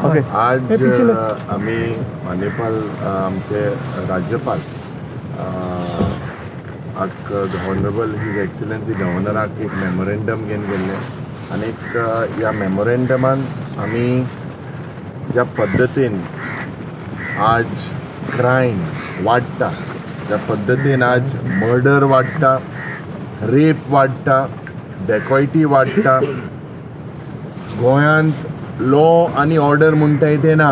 Okay. आज हे picture. आमी मानेपाल आमचे राज्यपाल आक ऑनरेबल his excellency गव्हर्नराक एक मेमोरेंडम घेवन गेल्ले आनीक ह्या मेमोरेंडमान आमी ज्या पद्दतीन आज क्रायम वाडटा, ज्या पद्दतीन आज मर्डर वाडटा, रेप वाडटा, डेकॉयटी वाडटा, गोंयांत लॉ आनी ऑर्डर म्हणटाय तें ना.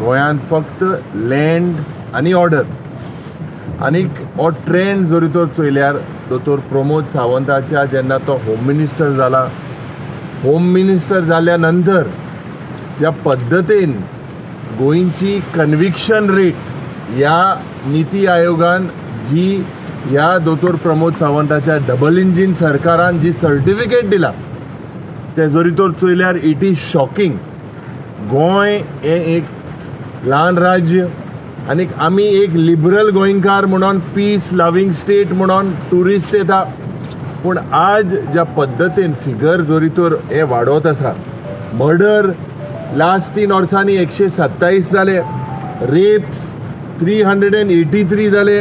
गोंयांत फक्त लँड आनी ऑर्डर. आनीक हो ट्रेंड जरी तर चोयल्यार, दोतोर प्रमोद सावंताच्या जेन्ना तो होम मिनिस्टर जाला, होम मिनिस्टर जाल्या नंतर ज्या पद्दतीन गोंयची कन्विक्शन रेट, ह्या निती आयोगान जी ह्या दोतोर प्रमोद सावंताच्या डबल इंजीन सरकारान जी सर्टिफिकेट दिला, ते जरी तर चोयल्यार it is shocking. Goa हें एक ल्हान राज्य आनीक आमी एक लिबरल गोंयकार म्हणून, पीस लवींग स्टेट म्हणून ट्युरिस्ट येता, पूण आज ज्या पद्दतीन फिगर जरी तर हे वाडत आसा, मर्डर लास्ट 3 वर्सांनी 127 जाले, रेप्स 383 जाले,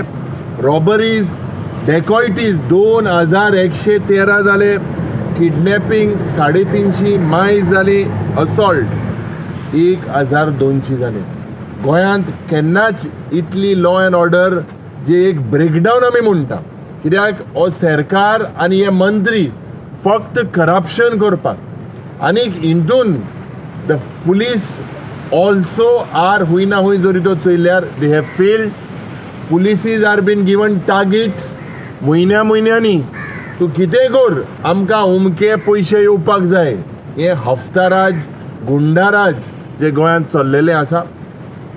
रॉबरीज, डेकॉयटीज 2113 जाले, किडनॅपिंग 350 मायज जाली, असॉल्ट 1200 जाले. गोंयांत केन्नाच इतली लॉ अँड ऑर्डर जे एक ब्रेकडावन आमी म्हणटा, कित्याक हो सरकार आनी हे मंत्री फक्त करप्शन करपाक. आनीक हितून the police also are हुंय ना हुंय जरी तो चोयल्यार they have failed. Polices are been given targets. म्हयन्या म्हयन्यांनी तूं कितें कर, आमकां अमके पयशे येवपाक जाय. हें हफ्ताराज, गुंडाराज जे गोंयांत चल्लेलें आसा,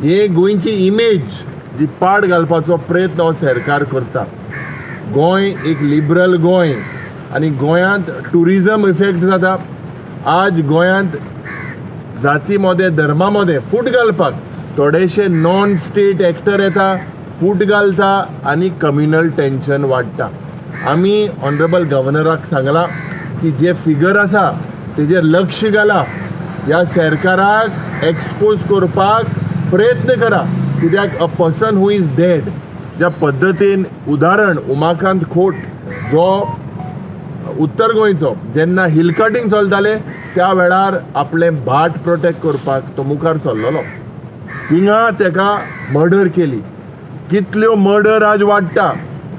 हे गोंयची इमेज जी पाड घालपाचो प्रयत्न हो सरकार करता. गोंय एक लिबरल गोंय आनी गोंयांत ट्युरिजम इफेक्ट जाता. आज गोंयांत जाती मदें, धर्मा मदें फूट घालपाक थोडेशे नॉन स्टेट एक्टर येता, फूट घालता आनी कम्युनल टेंशन वाडटा. आमी ऑनरेबल गव्हर्नराक सांगलां की जे फिगर आसा तेजेर लक्ष घाला, ह्या सरकाराक एक्सपोज करपाक प्रयत्न करा, कित्याक a person who is dead, ज्या पद्दतीन, उदाहरण उमाकांत खोट जो उत्तर गोंयचो, जेन्ना हिल कटिंग चलताले त्या वेळार आपलें भाट प्रोटेक्ट करपाक तो मुखार चल्लोलो, थिंगा तेका मर्डर केली. कितल्यो मर्डर आज वाडटा.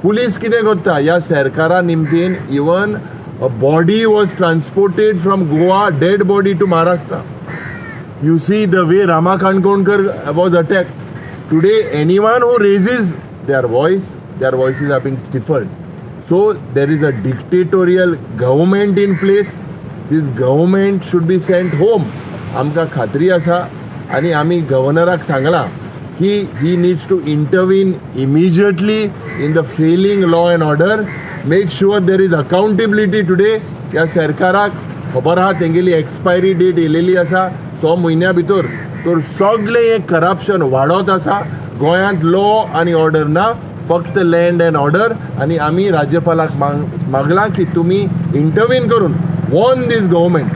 पुलीस कितें करता ह्या सरकारा निमतीन? Even a body was transported from Goa, dead body, to Maharashtra. You see the way Rama Kankonkar was attacked. Today, anyone who raises their voice, their voices are being stifled. So there is a dictatorial government in place. This government should be sent home. आमकां खात्री आसा आनी आमी गव्हर्नराक सांगलां की he needs to intervene immediately in the failing law and order, make sure there is accountability. Today ह्या सरकाराक खबर आहा, तेंगेली एक्सपायरी डेट येयलेली आसा 6 म्हयन्या भितर, तर सगळें हें करप्शन वाडत आसा. गोंयांत लॉ आनी ऑर्डर ना, फक्त लँड अँड ऑर्डर. आनी आमी राज्यपालाक मागलां की तुमी इंटरवीन करून warn this government.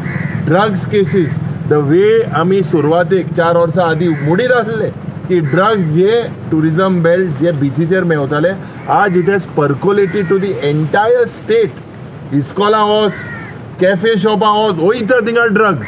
Drugs cases, the way आमी सुरवातेक 4 वर्सां आदीं मुडीत आसले की ड्रग्स जे टुरिजम बेल्ट, जे बिचीचेर मेवताले, आज it has percolated to the entire state. इस्कॉलां वच, कॅफे शॉपां वच, वयता थिंगा drugs.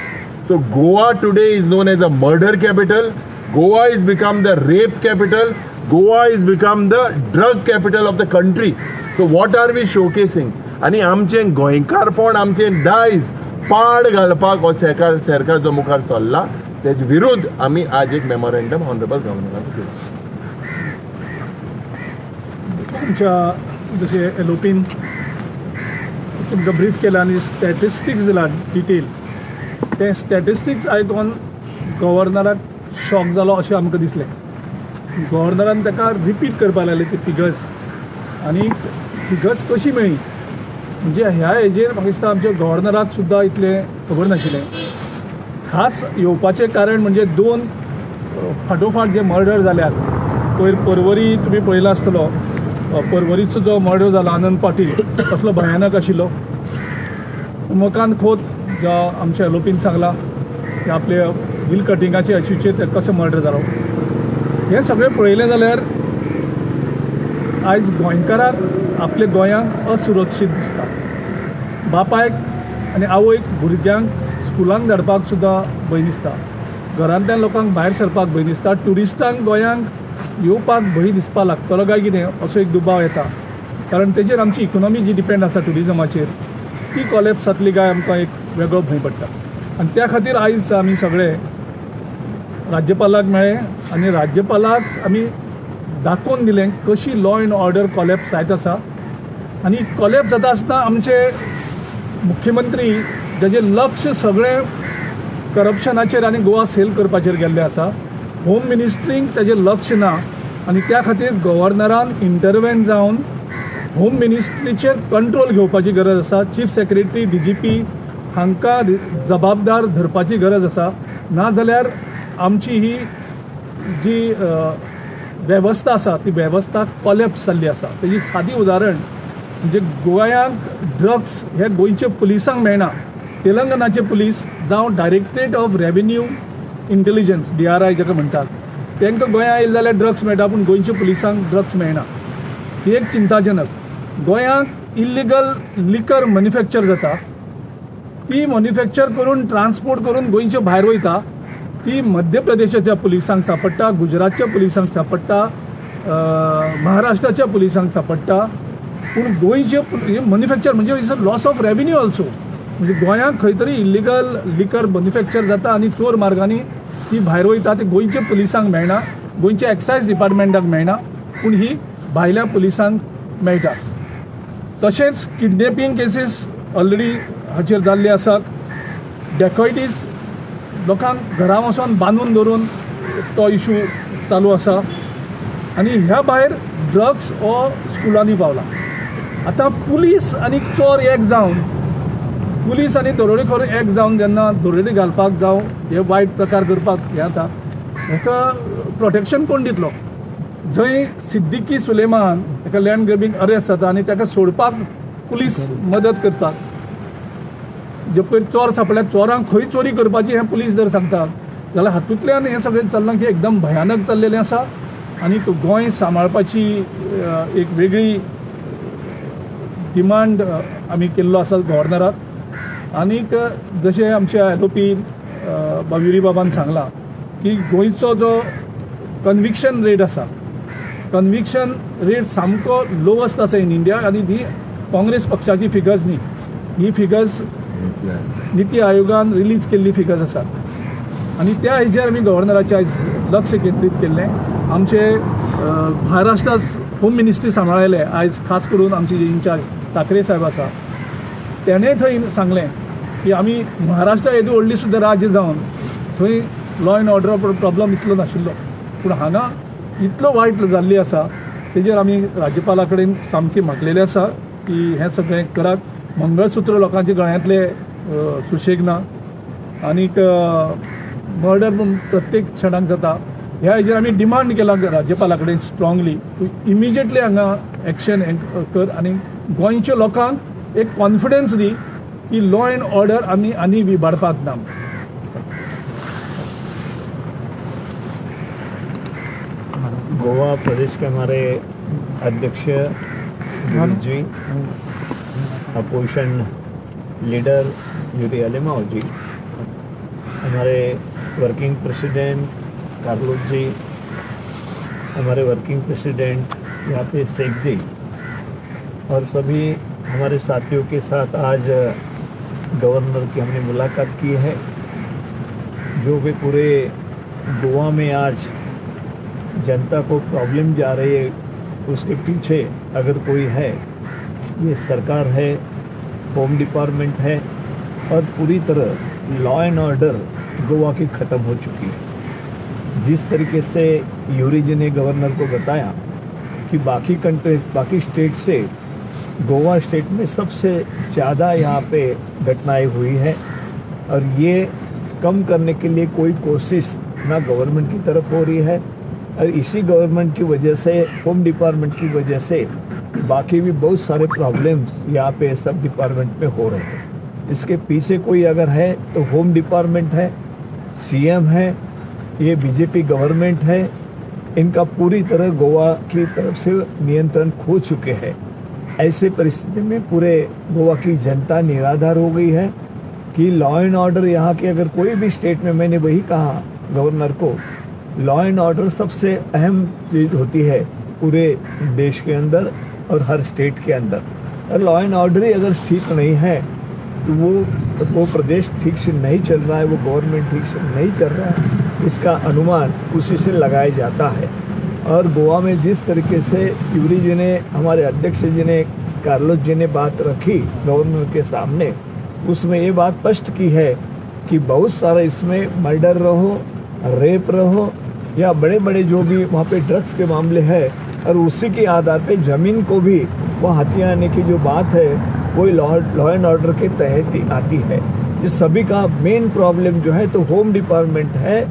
So Goa today is known as a murder capital. Goa is become the rape capital. Goa is become the drug capital of the country. So what are we showcasing? आनी आमचें गोंयकारपण, आमचें दायज पाड घालपाक हो सरकार जो मुखार चल्ला, तेजे विरुद्ध आमी आज एक मेमोरेंडम ऑनरेबल गव्हर्नराक दिलां. तुमच्या जशें एलओपीन तुमकां ब्रीफ केला आनी स्टॅटिस्टिक्स दिला डिटेल, तें स्टॅटिस्टिक्स आयकोन गव्हर्नराक शॉक जालो अशें आमकां दिसलें. गव्हर्नरान ताका रिपीट करपाक लागले ती फिगर्स आनी फिगर्स कशी मेळ्ळी, म्हणजे ह्या हेजेर म्हाका दिसता आमच्या गव्हर्नराक सुद्दां इतलें खबर नाशिल्लें. खास येवपाचें कारण म्हणजे दोन फाटोफाट जे मर्डर जाल्यात, पयर परवरी तुमी पळयला आसतलो, परवरीचो जो मर्डर जाला आनंद पाटील, कसलो भयानक आशिल्लो. उमकांत खोत ज्या आमच्या एलोपीन सांगलां की आपले हिल कटिंगाचे इशूचेर ते कशें मर्डर जालो. हें सगळें पळयलें जाल्यार आयज गोंयकाराक आपल्या गोंयांक असुरक्षीत दिसता. बापायक आनी आवयक भुरग्यांक स्कुलांक धाडपाक सुद्दां भंय दिसता, घरांतल्यान लोकांक भायर सरपाक भंय दिसता, ट्युरिस्टांक गोंयांक येवपाक भंय दिसपाक लागतलो काय कितें असो एक दुबाव येता. कारण तेजेर आमची इकोनॉमी जी डिपेंड आसा ट्युरिजमाचेर ती कॉलेप्स जातली काय आमकां एक वेगळो भंय पडटा. आनी त्या खातीर आयज आमी सगळे राज्यपालाक मेळ्ळे आनी राज्यपालाक आमी दाखोवन दिलें कशी लॉ एंड ऑर्डर कॉलेप्स जायत आसा. आनी कॉलेप्स जाता आसतना आमचे मुख्यमंत्री जाचें लक्ष सगळें करप्शनाचेर आनी गोवा सेल करपाचेर गेल्लें आसा, होम मिनिस्ट्रींक ताजें लक्ष ना आनी त्या खातीर गव्हर्नरान इंटरवेन जावन होम मिनिस्ट्रीचेर कंट्रोल घेवपाची गरज आसा. चीफ सेक्रेटरी, DGP हांकां जबाबदार धरपाची गरज आसा. नाजाल्यार आमची ही जी वेवस्था आसा ती वेवस्था कॉलेप्स जाल्ली आसा. तेजी सादी उदाहरण म्हणजे गोंयांक ड्रग्स हे गोंयचे पुलिसांक मेळना, तेलंगणाचे पुलीस जावं directorate of revenue intelligence DRI जाका म्हणटात तांकां गोंया आयले जाल्यार ड्रग्स मेळटा, पूण गोंयच्या पुलिसांक ड्रग्स मेळना. ही एक चिंताजनक. गोंयांत इल्लिगल लिकर मॅन्युफॅक्चर जाता, ती मॅन्युफॅक्चर करून ट्रान्सपोर्ट करून गोंयच्या भायर वयता, ती मध्य प्रदेशाच्या पुलिसांक सांपडटा, गुजरातच्या पुलिसांक सांपडटा, महाराष्ट्राच्या पुलिसांक सांपडटा. पूण गोंयचे मॅन्युफॅक्चर म्हणजे it's a loss of revenue also. म्हणजे गोंयांत खंय तरी इल्लिगल लिकर मॅन्युफॅक्चर जाता आनी चोर मार्गांनी ती भायर वयता, ती गोंयच्या पुलिसांक मेळना, गोंयच्या एक्सायज डिपार्टमेंटाक मेळना, पूण ही भायल्या पुलिसांक मेळटा. तशेंच किडनॅपिंग केसीस ऑलरेडी हाचेर जाल्ले आसात. डेकॉयटीज लोकांक घरा वचोन बांदून दवरून तो इशू चालू आसा. आनी ह्या भायर ड्रग्स हो स्कुलांनी पावला. आतां पुलीस आनी चोर एक जावन, पुलीस आनी दरोडेखोर एक जावन जेन्ना दरोडे घालपाक जावं हे वायट प्रकार करपाक हें जाता, हेका प्रोटेक्शन कोण दितलो? जंय सिद्दिकी सुलेमान हेका लँड ग्रेबींग अरेस्ट जाता आनी ताका सोडपाक पुलीस मदत करतात. जे पयर चोर सांपडल्यार चोरांक खंय चोरी करपाची हें पुलीस जर सांगता जाल्यार हातूंतल्यान हें सगळें चल्लां की एकदम भयानक चल्लेलें आसा. आनी गोंय सांबाळपाची एक वेगळी डिमांड आमी केल्लो आसा गव्हर्नराक. आनीक जशें आमच्या एलओपी बाविरी बाबान सांगलां की गोंयचो जो कन्विक्शन रेट आसा, कन्विक्शन रेट सामको लोवस्ट आसा इन इंडिया. आनी ही काँग्रेस पक्षाची फिगर्स न्ही, ही फिगर्स निती आयोगान रिलीज केल्ली फिगर्स आसात. आनी त्या हेजेर आमी गव्हर्नराचें आयज लक्ष केंद्रीत केल्लें. आमचे महाराष्ट्रा होम मिनिस्ट्री सांबाळयले आयज खास करून आमचे जे इन्चार्ज ठाकरे साहेब आसा तेणें थंय सांगलें की आमी महाराष्ट्रा येदी व्हडली सुद्दां राज्य जावन थंय लॉ एंड ऑर्डर प्रॉब्लम इतलो नाशिल्लो, पूण हांगा इतलो वायट जाल्ली आसा. तेजेर आमी राज्यपाला कडेन सामकी मागलेलें आसा की हें सगळें करात. मंगळसूत्र लोकांच्या गळ्यांतले सुशेग ना आनीक मर्डर पूण प्रत्येक क्षणाक जाता. ह्या हेजेर आमी डिमांड केला राज्यपाला कडेन स्ट्रांगली, तूं इमिजिएटली हांगा एक्शन कर आनी गोंयच्या लोकांक एक कॉन्फिडन्स दी की लॉ एंड ऑर्डर आमी आनी इबाडपाक ना. गोवा प्रदेश के हमारे अध्यक्ष गिरीश जी, अपोजिशन लीडर यूरी अलेमाओ जी, हमारे वर्किंग प्रेसिडेंट कार्लोस जी, हमारे वर्किंग प्रेसिडेंट यहाँ पे शेख जी और सभी हमारे साथियों के साथ आज गवर्नर की हमने मुलाकात की है। जो भी पूरे गोवा में आज जनता को प्रॉब्लम जा रही है, उसके पीछे अगर कोई है, ये सरकार है, होम डिपार्टमेंट है और पूरी तरह लॉ एंड ऑर्डर गोवा की ख़त्म हो चुकी है। जिस तरीके से यूरी जी ने गवर्नर को बताया कि बाकी कंट्री, बाकी स्टेट से गोवा स्टेट में सबसे ज़्यादा यहाँ पे घटनाएं हुई है और ये कम करने के लिए कोई कोशिश ना गवर्नमेंट की तरफ हो रही है और इसी गवर्नमेंट की वजह से, होम डिपार्टमेंट की वजह से बाकी भी बहुत सारे प्रॉब्लम्स यहाँ पे सब डिपार्टमेंट में हो रहे हैं। इसके पीछे कोई अगर है तो होम डिपार्टमेंट है, सीएम है, ये बीजेपी गवर्नमेंट है। इनका पूरी तरह गोवा की तरफ से नियंत्रण खो चुके हैं। ऐसे परिस्थिति में पूरे गोवा की जनता निराधार हो गई है कि लॉ एंड ऑर्डर यहाँ के अगर कोई भी स्टेट में, मैंने वही कहा गवर्नर को, लॉ एंड ऑर्डर सबसे अहम चीज़ होती है पूरे देश के अंदर और हर स्टेट के अंदर। और लॉ एंड ऑर्डर ही अगर ठीक नहीं है तो वो प्रदेश ठीक से नहीं चल रहा है, वो गवर्नमेंट ठीक से नहीं चल रहा है, इसका अनुमान उसी से लगाया जाता है। और गोवा में जिस तरीके से यूरी जी ने, हमारे अध्यक्ष जी ने, कार्लोस जी ने बात रखी गवर्नर के सामने, उसमें ये बात स्पष्ट की है कि बहुत सारा इसमें मर्डर रहो, रेप रहो या बड़े बड़े जो भी वहाँ पे ड्रग्स के मामले हैं, और उसी के आधार पे ज़मीन को भी वो हथियाने की जो बात है वो law law and order K तहत ही आती है। इस सभी का मेन प्रॉब्लम जो है तो होम डिपार्टमेंट है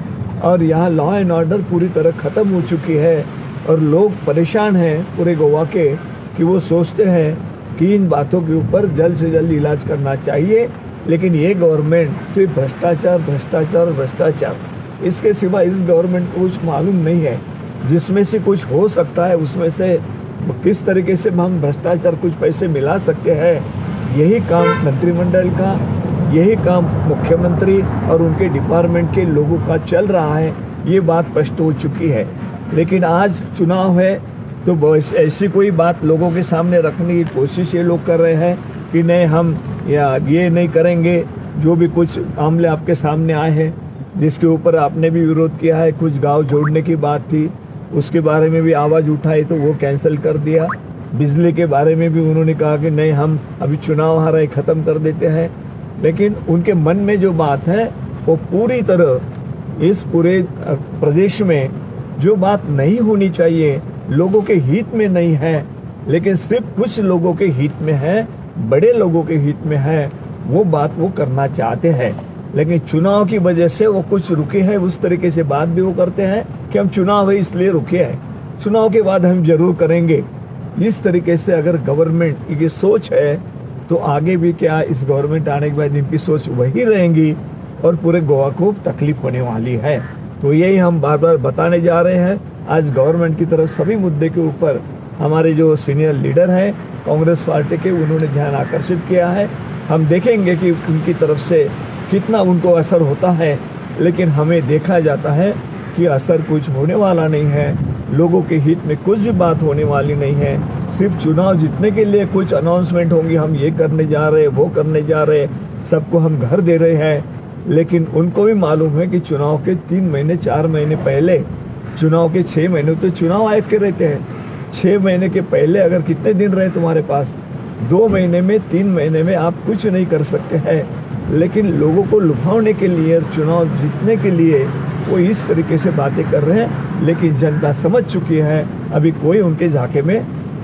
और यहाँ लॉ एंड ऑर्डर पूरी तरह ख़त्म हो चुकी है और लोग परेशान हैं पूरे गोवा के कि वो सोचते हैं कि इन बातों के ऊपर जल्द से जल्द इलाज करना चाहिए। लेकिन ये गवर्नमेंट सिर्फ भ्रष्टाचार, भ्रष्टाचार, भ्रष्टाचार, इसके सिवा इस गवर्नमेंट को कुछ मालूम नहीं है। जिसमें से कुछ हो सकता है उसमें से किस तरीके से हम भ्रष्टाचार कुछ पैसे मिला सकते हैं, यही काम मंत्रिमंडल का, यही काम मुख्यमंत्री और उनके डिपार्टमेंट के लोगों का चल रहा है। ये बात स्पष्ट हो चुकी है। लेकिन आज चुनाव है तो बस ऐसी कोई बात लोगों के सामने रखने की कोशिश ये लोग कर रहे हैं कि नहीं, हम या ये नहीं करेंगे। जो भी कुछ मामले आपके सामने आए हैं जिसके ऊपर आपने भी विरोध किया है, कुछ गांव जोड़ने की बात थी, उसके बारे में भी आवाज़ उठाई तो वो कैंसिल कर दिया। बिजली के बारे में भी उन्होंने कहा कि नहीं, हम अभी चुनाव आ रहा है, ख़त्म कर देते हैं। लेकिन उनके मन में जो बात है वो पूरी तरह इस पूरे प्रदेश में जो बात नहीं होनी चाहिए, लोगों के हित में नहीं है, लेकिन सिर्फ कुछ लोगों के हित में है, बड़े लोगों के हित में है, वो बात वो करना चाहते हैं। लेकिन चुनाव की वजह से वो कुछ रुके हैं। उस तरीके से बात भी वो करते हैं कि हम चुनाव है इसलिए रुके हैं, चुनाव के बाद हम जरूर करेंगे। इस तरीके से अगर गवर्नमेंट की सोच है तो आगे भी क्या इस गवर्नमेंट आने के बाद इनकी सोच वही रहेंगी और पूरे गोवा को तकलीफ होने वाली है। तो यही हम बार बार बताने जा रहे हैं। आज गवर्नमेंट की तरफ सभी मुद्दे के ऊपर हमारे जो सीनियर लीडर हैं कांग्रेस पार्टी के, उन्होंने ध्यान आकर्षित किया है। हम देखेंगे कि उनकी तरफ से कितना उनको असर होता है, लेकिन हमें देखा जाता है कि असर कुछ होने वाला नहीं है। लोगों के हित में कुछ भी बात होने वाली नहीं है। सिर्फ चुनाव जीतने के लिए कुछ अनाउंसमेंट होंगी, हम ये करने जा रहे हैं, वो करने जा रहे हैं, सबको हम घर दे रहे हैं। लेकिन उनको भी मालूम है कि चुनाव के 3 महीने, 4 महीने पहले, चुनाव के 6 महीने तो चुनाव आयोग के रहते हैं, 6 महीने के पहले अगर कितने दिन रहे तुम्हारे पास? 2 महीने में, 3 महीने में आप कुछ नहीं कर सकते हैं। लेकिन लोगों को लुभाने के लिए और चुनाव जीतने के लिए वो इस तरीके से बातें कर रहे हैं। लेकिन जनता समझ चुकी है, अभी कोई उनके झाके में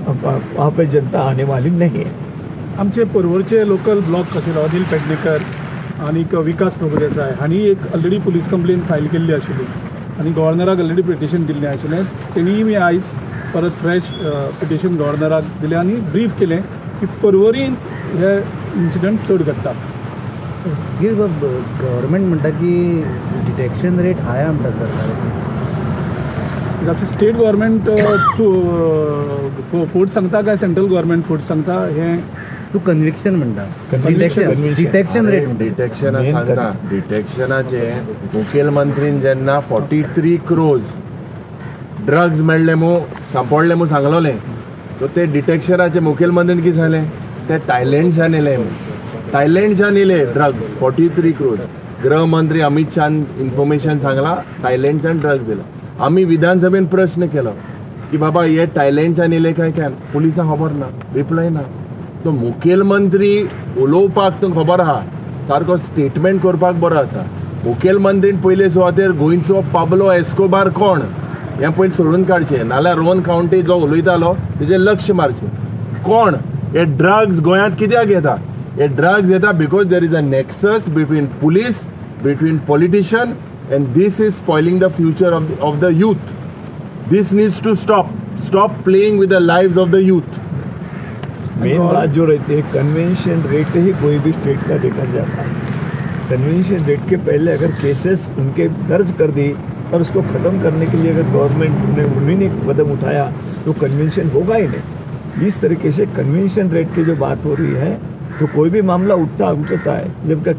वहाँ पे जनता आने वाली नहीं है। आमचे पर्वरचे लोकल ब्लॉक आशिल्लो अनिल पेडणेकर आनीक विकास प्रभुदेसाय हांणी एक ऑलरेडी पुलीस कंप्लेन फायल केल्ली आशिल्ली आनी गव्हर्नराक ऑलरेडी पिटिशन दिल्लें आशिल्लें। तेणीय बी आयज परत फ्रेश पिटिशन गव्हर्नराक दिलें आनी ब्रीफ केलें की पर्वरींत हे इन्सिडंट चड घडटा। गिरीश बाब, गव्हर्मेंट म्हणटा की डिटेक्शन रेट हाय म्हणटा सरकार। स्टेट गव्हर्मेंट फोट सांगता काय सेंट्रल गव्हर्मेंट फोट सांगता हें तूं कन्विक्शन म्हणटा। Conviction. Detection rate. Detection Main सांगता, डिटेक्शनाचे मुखेलमंत्रीन जेन्ना 43 क्रोर्स ड्रग्स मेळ्ळे मू, सांपडले मू सांगलोलें, सो ते डिटेक्शनाचे मुखेलमंत्रीन कितें जालें, ते थायलंडच्यान येयले, थायलंडच्यान येयले ड्रग्स 43 क्रोर्स। गृहमंत्री अमित शान इन्फॉर्मेशन सांगला थायलंडच्यान ड्रग्स दिला। आमी विधानसभेन प्रश्न केलो की बाबा हे थायलंडच्यान येयले काय काय, पुलिसांक खबर ना, रिप्लाय ना। तो मुखेलमंत्री उलोवपाक तुमकां खबर आहा, सारको स्टेटमेंट करपाक बरो आसा। मुखेलमंत्रीन पयले सुवातेर गोंयचो पाब्लो एस्कोबार कोण हें पयलीं सोडून काडचें, नाल्यार रोहन खंवटे जो उलयतालो तेजेर लक्ष मारचें। कोण हे ड्रग्स गोंयांत कित्याक येता? हे ड्रग्स येता because there is a nexus between police, between politician, and this is spoiling the future of the youth. This needs to stop. Stop playing with the lives of the youth. Main बात जो रहती है, convention rate ही कोई भी state का देखा जाता है। Convention rate K पहले अगर केसेस उनके दर्ज कर दी और उसको ख़त्म करने के लिए अगर गवर्नमेंट ने उन्हीं ने कदम उठाया तो कन्वेंशन होगा ही नहीं। इस तरीके से कन्वेंशन रेट की जो बात हो रही है तो कोई भी मामला उठता है, जबकि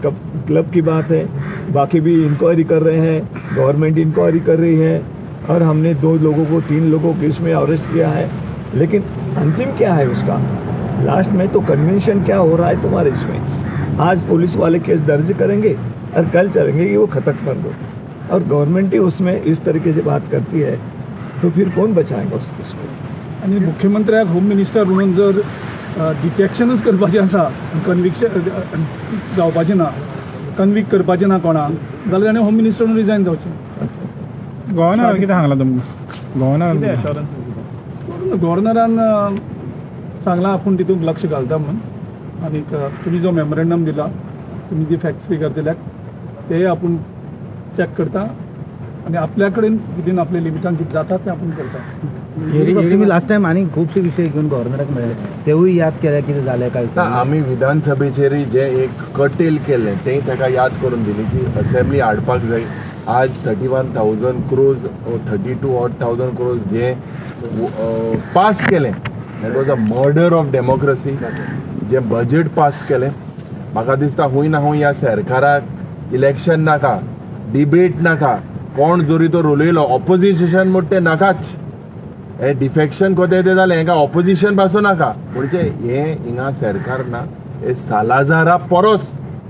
क्लब की बात है, बाकी भी इंक्वायरी कर रहे हैं, गवर्नमेंट इंक्वायरी कर रही है और हमने 2 लोगों को 3 लोगों को इसमें अरेस्ट किया है, लेकिन अंतिम क्या है उसका लास्ट में तो कन्वेंशन क्या हो रहा है तुम्हारे इसमें। आज पुलिस वाले केस दर्ज करेंगे और कल चलेंगे कि वो ख़त्म कर दो, और गवर्नमेंट ही उसमें इस तरीके से बात करती है तो फिर कौन बचाएगा उस उसको। आनी मुख्यमंत्र्याक होम मिनिस्टर म्हणून जर डिटेक्शनूच करपाचें आसा, कन्विक्शन जावपाचें ना, कन्विक्ट करपाचें ना कोणाक, जाल्यार ताणें होम मिनिस्टर म्हणून रिजायन जावचें। गव्हर्नरान कितें सांगलां तुमकां? गव्हर्नरान गव्हर्नरान सांगलां आपूण तितूंत लक्ष घालता म्हणून, आनीक तुमी जो मेमोरेंडम दिला, तुमी जी फॅक्ट्स फिगर दिल्यात ते आपूण चॅक करता आनी आपल्या कडेन विदीन आपल्या लिमिटान कितें जाता तें आपूण करता। तुम्ही लास्ट टायम आनी खुबशे विशय घेवन गव्हर्नराक मेळ्ळे, तेवूय याद केल्या कितें जालें काय? ना, आमी विधानसभेचेरय जे एक कटेल केल्लें तें ताका याद करून दिली की असेंब्ली हाडपाक जाय। आज 31,000 crores, 32 odd thousand crores जे पास केलें, that was a murder of democracy. J budget pass केलें, म्हाका दिसता हूंय ना हूंय ह्या सरकाराक इलेक्शन नाका, डिबेट नाका, कोण जरी तर उलयलो ऑपोजिशन म्हूण तें नाकाच। हे डिफेक्शन कोते तें जालें, हेंका ऑपोजिशन पासून नाका। म्हणजे हें हिंगा सरकार ना, हे सालाझारा परस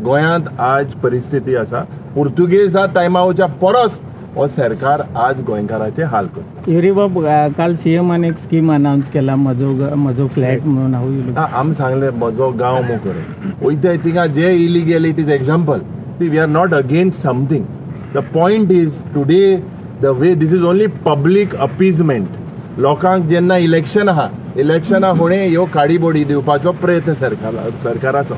गोंयांत आज परिस्थिती आसा, पुर्तुगेजा टायमा वयच्या परस हो सरकार आज गोंयकाराचे हाल करता। युरी बाब, काल सीएमान एक स्कीम अनाउन्स केला, म्हजो फ्लॅट म्हणून। हांव you आमी सांगलें म्हजो गांव मो करून वयताय थिंगा जे illegalities example. See, we are not against something. The point is today the way this is only public appeasement. लोकांक जेन्ना इलेक्शन आहा, इलेक्शना फुडें ह्यो काडीबोडी दिवपाचो प्रयत्न सरकाराचो।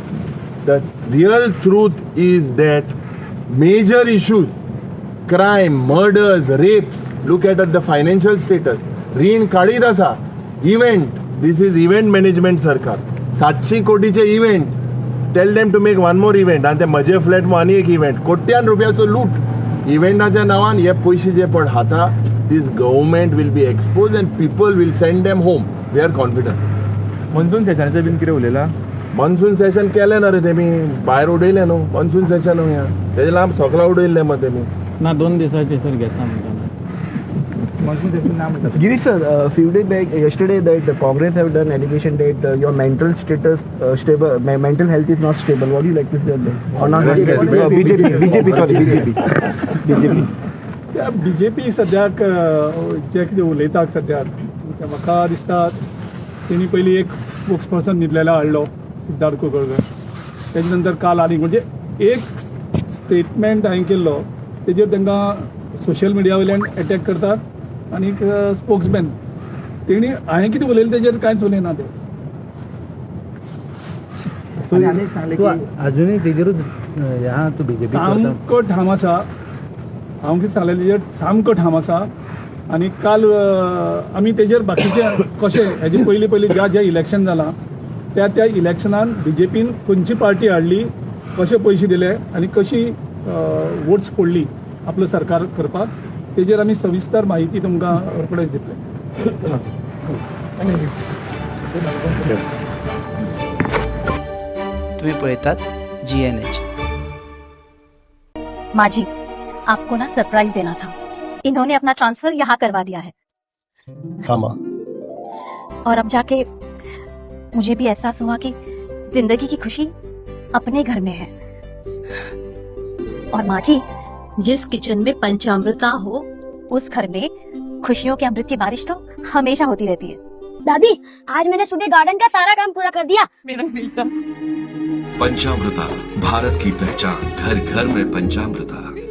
The real truth is that major issues, crime, murders, rapes, look at the financial status, रीण काडीत आसा। Event, this is event management सरकार। 700 कोटीचे event, tell them to make one more event. आनी ते म्हजे फ्लॅट आनी एक इव्हेंट, कोट्यान रुपयाचो लूट इव्हेंटाच्या नांवान। हे पयशे जे पड खाता, this government will be expose and people will send them home. We are confident. Monsoon सेशनाचें बीन कितें उलयलां? मॉन्सून सेशन केलें ना रे, तेमी भायर उडयलें न्हू मॉन्सून सेशन ह्या तेजे लांब सोकला उडयल्लें मग तेमी। ना, 2 दिसाचे सर घेता म्हणटा। Girish sir, few days back, yesterday, that the Congress have done allegation that your mental status stable, mental health is not stable. What do you like to say on that? Or not? Congress. BJP, BJP, sorry, BJP, BJP. त्या B J P सद्याक जे कितें उलयतात सद्याक, ते म्हाका दिसता तेणी पयलीं एक स्पोक्स पर्सन न्हिदलेलो हाडलो सिद्धार्थ कुंकळकर, तेजे नंतर काल आनी म्हणजे एक स्टेटमेंट हांवें केल्लो तेजेर तांकां सोशल मिडिया वयल्यान एटॅक करतात आनीक स्पोक्समॅन तेणी हांवें कितें उलयलें तेजेर कांयच उलयना ते। तूं अजुनूय तेजेरूच ह्या तूं बीजेपी करता? सामको ठाम आसा, हांव कितें सांगलें तेजेर सामको ठाम आसा। आनी काल आमी तेजेर बाकीचे कशें हेजे पयलीं पयलीं ज्या ज्या इलेक्शन जालां त्या त्या इलेक्शनान बीजेपीन खंयची पार्टी हाडली, कशे पयशे दिले आनी कशी वोट्स फोडली आपलो सरकार करपाक, तेजेर आमी सविस्तर म्हायती तुमकां रोखडेच दितले। तुम्ही पळयतात GNH। माँ जी, आपको ना सरप्राइज देना था। इन्होंने अपना ट्रांसफर यहाँ करवा दिया है। हाँ माँ। और अब जाके मुझे भी एहसास हुआ कि जिंदगी की खुशी अपने घर में है। और माँ जी, जिस किचन में पंचामृता हो उस घर में खुशियों के अमृत की बारिश तो हमेशा होती रहती है। दादी, आज मैंने सुबह गार्डन का सारा काम पूरा कर दिया। मेरा बेटा। पंचामृता, भारत की पहचान, घर घर में पंचामृता।